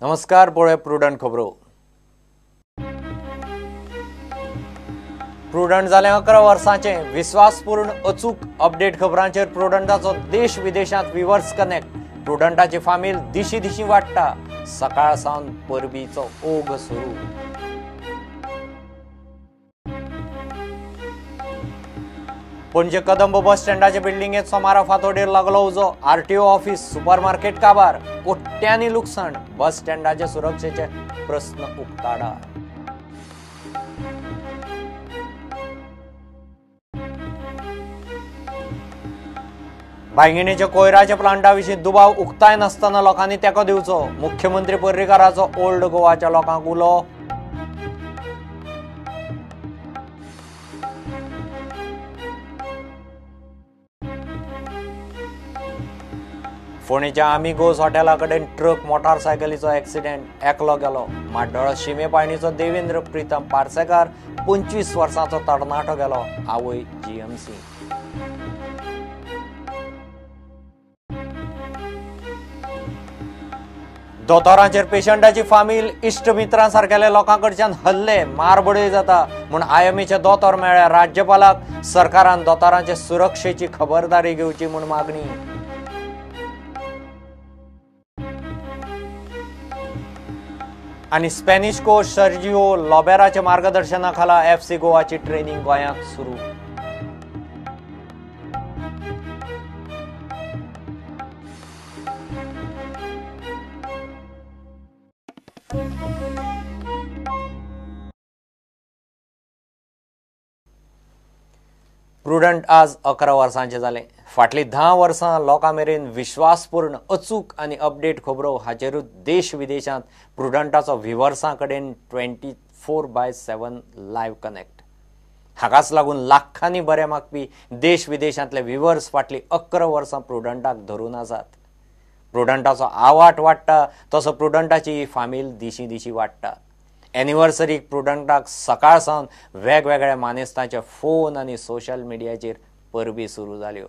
नमस्कार, पळोवया प्रुडंट खबरो। प्रुडंट जालें 11 वर्सांचें विस्वासपूर्ण अचूक अपडेट खबरांचेर प्रुडंटाचो देश विदेशांत विवर्स कनेक्ट। प्रुडंटाची फामील दिशी दिशी वाडटा। सकाळ सावन परबीचो ओघ सुरू। पणजे कदंब बस स्टँडाच्या बिल्डिंगेत सोमारा फांतोडेर लागलो उजो। आरटीओ ऑफिस, सुपरमार्केट काबार, कोट्यांनी लुकसाण। बस स्टँडाचे सुरक्षेचे प्रस्न उक्ताडा। बांगिणीच्या कोयराच्या प्लांटा विशीं दुबाव उक्ताय नासतना लोकांनी तेंको दिवचो। मुख्यमंत्री पर्रीकाराचो ओल्ड गोवाच्या लोकांक उलो। फोंडेच्या आमिगोज हॉटेला कडेन ट्रक मोटारसायकलीचो एक्सिडेंट, एकलो गेलो। म्हाड्डोळा शिमे पायणीचो देवेंद्र प्रितम पार्सेकार 25 वर्सांचो तरणाटो गेलो। आवय जीएमसी। दोतोरांचेर पेशंटाची फामील, इश्ट मित्रां सारकेल्या लोकां कडच्यान हल्ले, मारबडय जाता म्हूण आयएमएचे दोतोर मेळ्ळ्या राज्यपालाक। सरकारान दोतोरांचे सुरक्षेची खबरदारी घेवची म्हूण मागणी। आनी स्पॅनिश कोच सर्जिओ लोबेराच्या मार्गदर्शना खाला एफसी गोवाची ट्रेनिंग गोंयांत सुरू। प्रुडंट आज 11 वर्सांचें जालें। फाटलीं 10 वर्सां लोकां मेरेन विश्वासपूर्ण अचूक आनी अपडेट खबरो हाचेरूच देश विदेशांत प्रुडंटाचो व्हिवर्सां कडेन 24/7 लायव्ह कनेक्ट। हाकाच लागून लाखांनी बरे मागपी देश विदेशांतले व्हिवर्स फाटलीं 11 वर्सां प्रुडंटाक धरून आसात। प्रुडंटाचो आवाट वाडटा तसो प्रुडंटाची फामील दिशी दिशी वाडटा। एनिवर्सरीक प्रुडंटाक सकाळ सावन वेगवेगळ्या मानेस्तांचे फोन आनी सोशल मिडियाचेर परबी सुरू जाल्यो।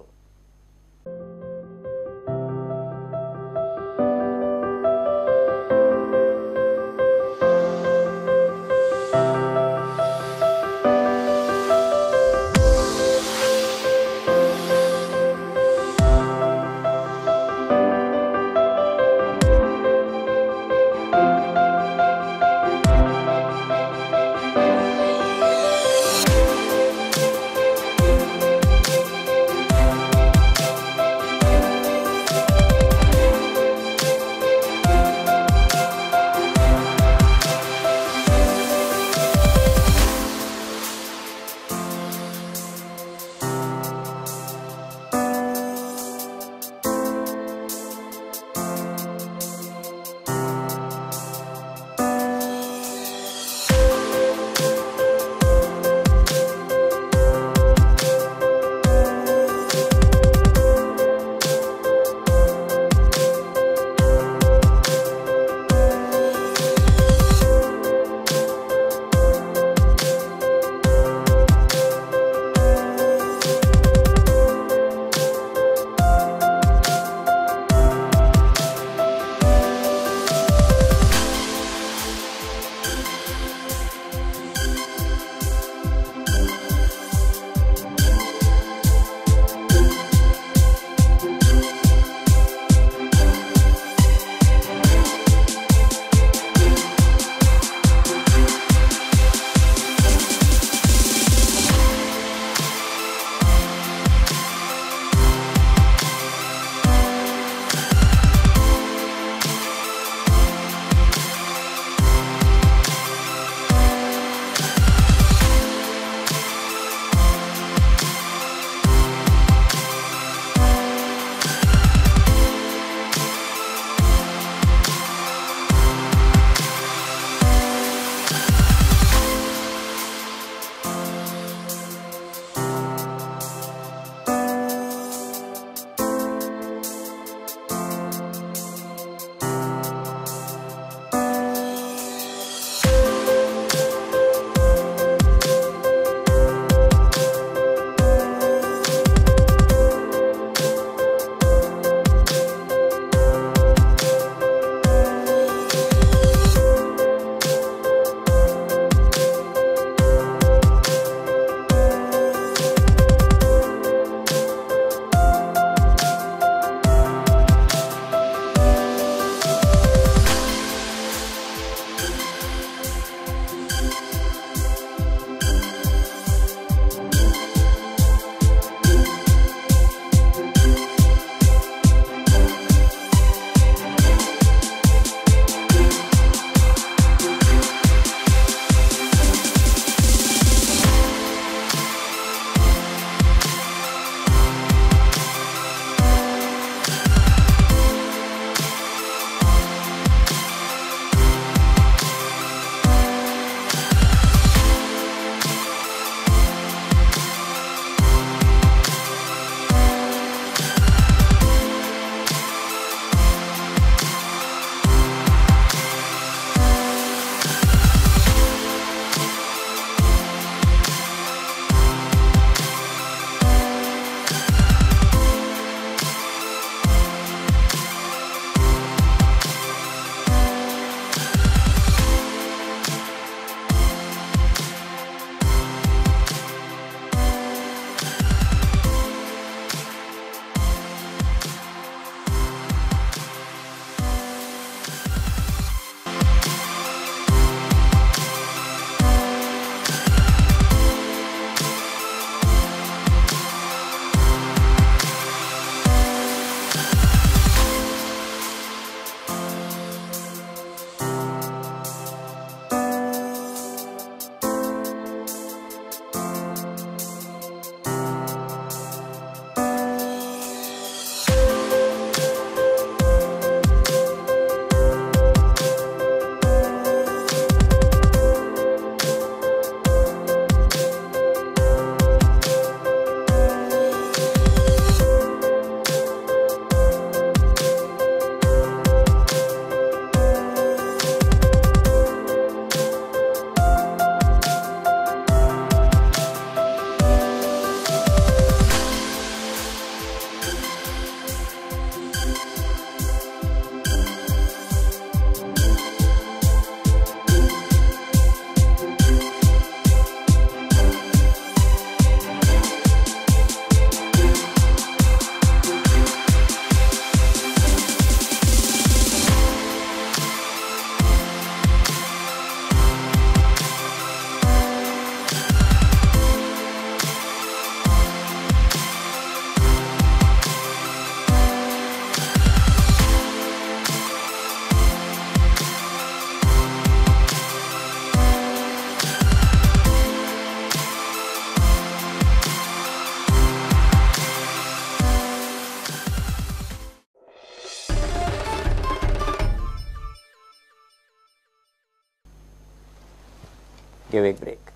घेवं एक ब्रेक.